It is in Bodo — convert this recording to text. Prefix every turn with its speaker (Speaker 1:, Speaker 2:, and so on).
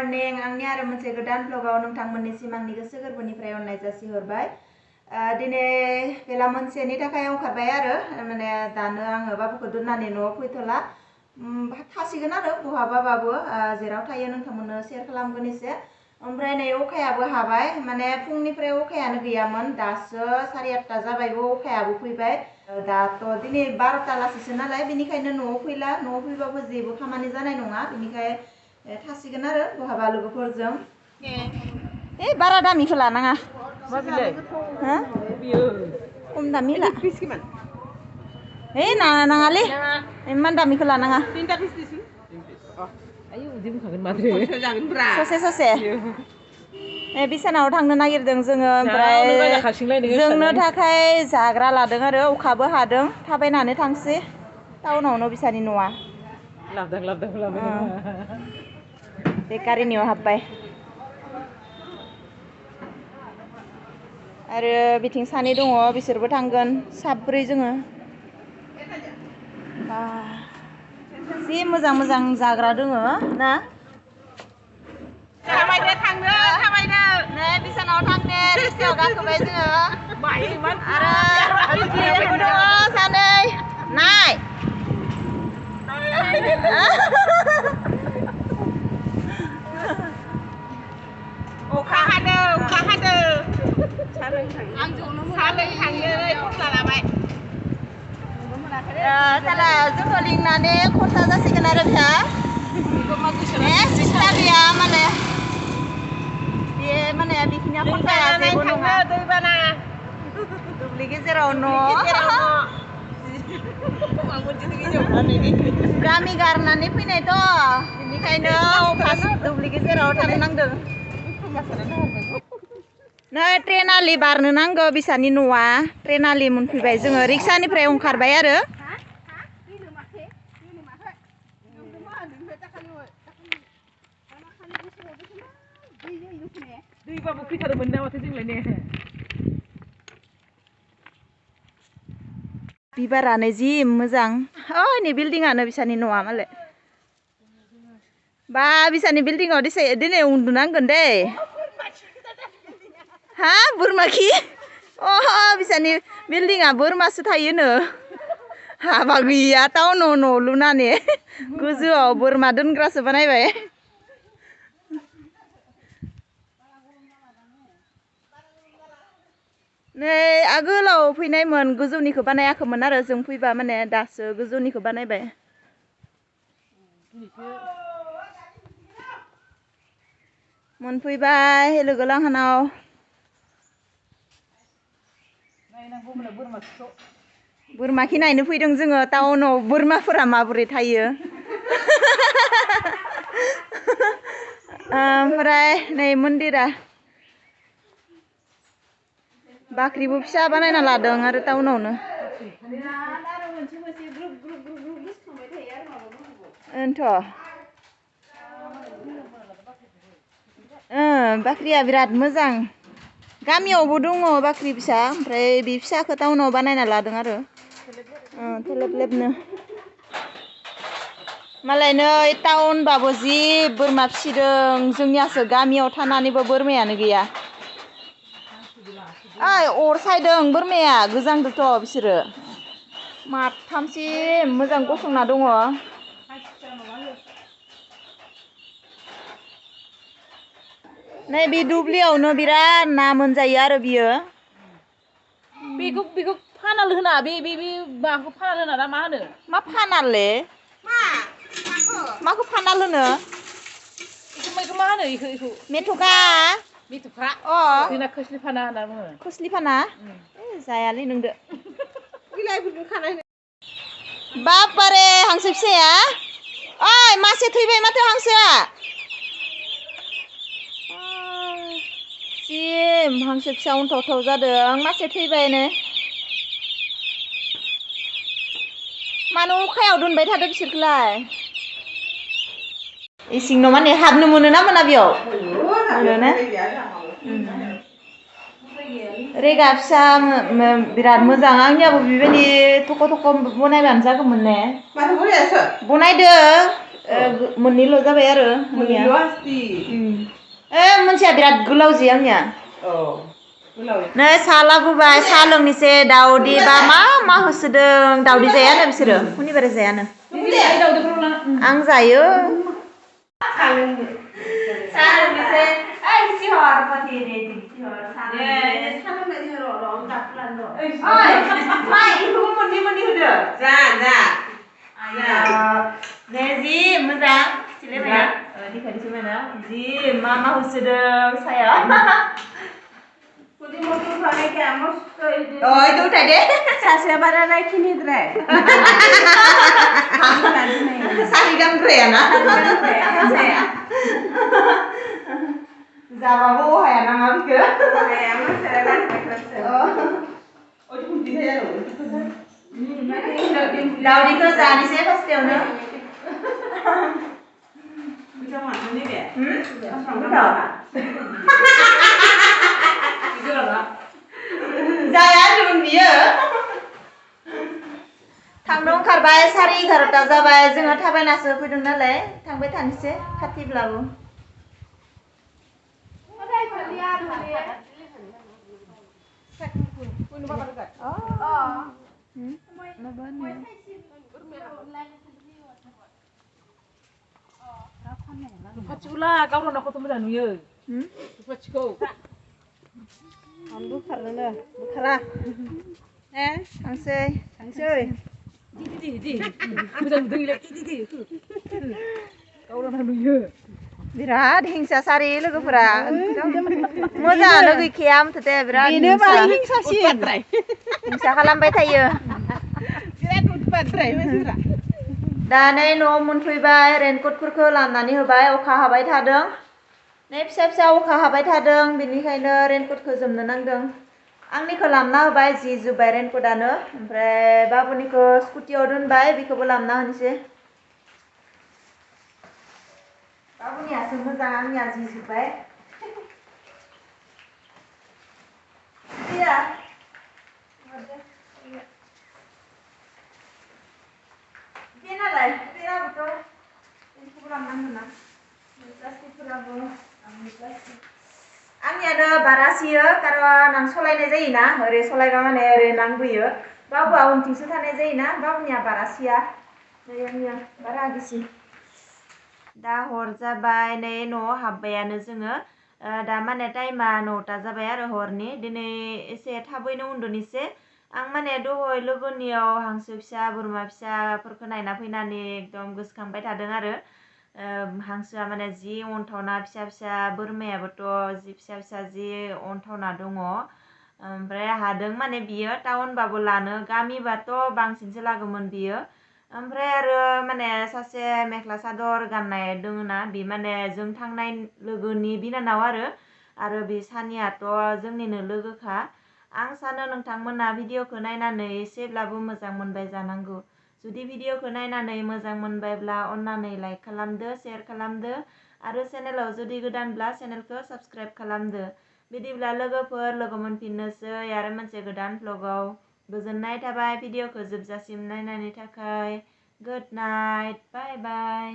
Speaker 1: मर्निं आंनि आरो मोनसे गोदान ब्लगाव नोंथांमोननिसिम आंनि गोसो गोरबोनिफ्राय अननाय जासिहरबाय दिनै बेला मोनसेनि थाखाय ओंखारबाय आरो माने दानो आङो बाबुखौ दोननानै न'आव फैथ'ला थासिगोन आरो बहाबाबाबो जेराव थायो नोंथांमोननो शेयार खालामगोन एसे ओमफ्राय नै अखायाबो हाबाय माने फुंनिफ्राय अखायानो गैयामोन दासो 8:30 जाबायबो अखायाबो फैबाय दाथ' दिनै 12टा लासैसो नालाय बेनिखायनो न'आव फैला न'आव फैबाबो जेबो खामानि जानाय नङा बेनिखायनो थासिगोन आरो बहाबा लोगोफोरजों बारा दामिखौ लानाङा हो खम दामि ला नाङालै इमान दामिखौ लानाङा ससे ससे बिसानाव थांनो नागिरदों जोङो ओमफ्राय जोंनो थाखाय जाग्रा लादों आरो अखाबो हादों थाबायनानै थांसै टाउनावनो बिसानि न'आ बेकारिनियाव हाबबाय आरो बिथिं सानै दङ बिसोरबो थांगोन साब्रै जोङो जि मोजां मोजां जाग्रा दङ ना थाबायनो थांनो थाबायनो नै बिसानाव थांनो रिक्सायाव गाखोबाय जोङो आरो बिथिं दङ सानै नाय अखा हादों साला जोंखौ लिंनानै खरसा जासिगोन आरो बिहा सिस्टा गैया माने बे माने बिखिनिया खरसाया जेबो नङा दुब्लि गेजेराव न' गामि गारनानै फैनायथ' बेनिखायनो दुब्लि गेजेराव थानो नांदों नै ट्रेन आलि बारनो नांगौ बिसानि न'आ ट्रेन आलि मोनफैबाय जोङो रिक्सानिफ्राय ओंखारबाय आरो दैबाबो फैथारोमोन ना माथो जोंलाय ने बिबारानो जि मोजां नै बिल्डिंआनो बिसानि न'आ मालाय बा बिसानि बिल्डिंआव दिनै उन्दुनांगोन दे हा बोरमा खि बिसानि बिल्डिंआ बोरमासो थायोनो हाबा गैया टाउनाव न' लुनानै गोजौआव बोरमा दोनग्रासो बानायबाय नै आगोलाव फैनायमोन गोजौनिखौ बानायाखैमोन आरो जों फैबा माने दासो गोजौनिखौ बानायबाय मोनफैबाय लोगो लांहानाव बोरमा खि नायनो फैदों जोङो टाउनाव बोरमाफोरा माबोरै थायो ओमफ्राय नै मन्दिरा बाख्रिबो फिसा बानायना लादों आरो टाउनावनो बाख्रिया बिराद मोजां गामियावबो दङ बाख्रि फिसा ओमफ्राय बे फिसाखौ टाउनाव बानायना लादों आरो थेलेब लेबनो मालाय नै टाउनबाबो जि बोरमा फिसिदों जोंनियासो गामियाव थानानैबो बोरमायानो गैया अर सायदों बोरमाया गोजांदोंथ' बिसोरो माथामसिम मोजां गसंना दङ नै बे दुब्लियावनो बिराद ना मोनजायो आरो बियो बेखौ फानाल होना बे माखौ फानाल होना ना मा होनो मा फानालले माखौ फानाल होनो बेखौ मा होनो बेखौ मेथ'खा जोंना खोस्लि फाना होनना बुङो खोस्लि फाना जायालै नोंदो बिलाइफोरखौ खानाय बापारे हांसो फिसाया मासे थैबाय माथो हांसोआ हांसो फिसा उनथावथाव जादों मासे थैबायनो मानो अखायाव दोनबाय थादों बिसोरखौलाय इसिंनाव माने हाबनो मोनो ना मोना बेयाव मोनोना रेगा फिसा बिराद मोजां आंनियाबो बेबायदि थख' थख' बनायबानो जागौमोन ने बनायदो मोननैल' जाबाय आरो आंनिया मोनसेया बिराद गोलाव जि आंनिया नै साहा लाबोबाय साहा लोंनोसै दाउदै बा मा होसोदों दाउदै जायानो बिसोरो हुनिबारे जायानो आं जायो साहा लोंनोसै सिहर मथि दे सिहर मोननै होदो जा दे जि मोजां सिलायबायना दिखायनोसै बायना जि मा होसोदों साया itu udah deh. Saya pada naik ini deh. Sarigan ya na. Saya. Jawabu ya nang abis ke? Ya mas saya kan oh itu putih saya loh. Daudi ke sana sih pasti ono. Bisa mana nih deh? Udah. जाया होनदोंमोन बियो थांनो ओंखारबाय 11:30 जाबाय जोङो थाबायनासो फैदों नालाय थांबाय थानोसै खाथिब्लाबो
Speaker 2: Paciulah kau nak kau temu dah nuye. Paciu.
Speaker 1: Ambil karena, bukalah. Tangsei.
Speaker 2: Di. Mudah lagi di. Kau nak nuye.
Speaker 1: Birat hingsa sari लोगोफोरा मोजाङानो गैखाया आमथते बिराद हिंसा खालामबाय थायो दा नै न'आव मोनफैबाय रेनकटफोरखौ लानानै होबाय अखा हाबाय थादों नै फिसा अखा हाबाय थादों बेनिखायनो रेनकटखौ जोमनो नांदों आंनिखौ लामना होबाय जि जुबाय रेनकटानो ओमफ्राय बाबुनिखौ स्कुटियाव दोनबाय बेखौबो लामना होनोसै बाबुनियासो मोजां आंनिया जि जुबाय iya Pinalay, betul. Ini kurang mana? Plastikफोराबो आंनि प्लास्टिक आंनि ada बारासियो कारण आं सलायनाय जायोना ओरै सलायबा माने ओरै नांबोयो बाबुआ उनथिंसो थानाय जायोना बाबुनिया बारासिया नै आंनिया बारा गिसि दा हर जाबाय नै न'आव हाबबायानो जोङो दा माने टाइमा 9ता जाबाय आरो हरनि दिनै एसे थाबैनो उन्दुनिसै आं माने दहाय लोगोनियाव हांसो फिसा बोरमा फिसाफोरखौ नायना फैनानै एकदम गोसोखांबाय थादों आरो हांसोआ माने जि अन्थावना फिसा बोरमायाबोथ' जि फिसा जि अन्थावना दङ ओमफ्राय हादों माने बियो टाउनबाबो लानो गामिबाथ' बांसिनसो लागोमोन बियो ओमफ्राय आरो माने सासे मेख्ला सादर गाननाय दङना बि माने जों थांनाय लोगोनि बिनानाव आरो बि सानियाथ' जोंनिनो लोगोखा आं सानो नोंथांमोना भिडिअखौ नायनानै एसेब्लाबो मोजां मोनबाय जानांगौ जुदि भिडिअखौ नायनानै मोजां मोनबायब्ला अन्नानै लाइक खालामदो शेयार खालामदो आरो चेनेलाव जुदि गोदानब्ला चेनेलखौ साबस्क्राइब खालामदो बिदिब्ला लोगोफोर लोगो मोनफिननोसै आरो मोनसे गोदान भ्लगाव गोजोननाय थाबाय भिडिअखौ जोबजासिम नायनायनि थाखाय गुड नाइट बाय बाय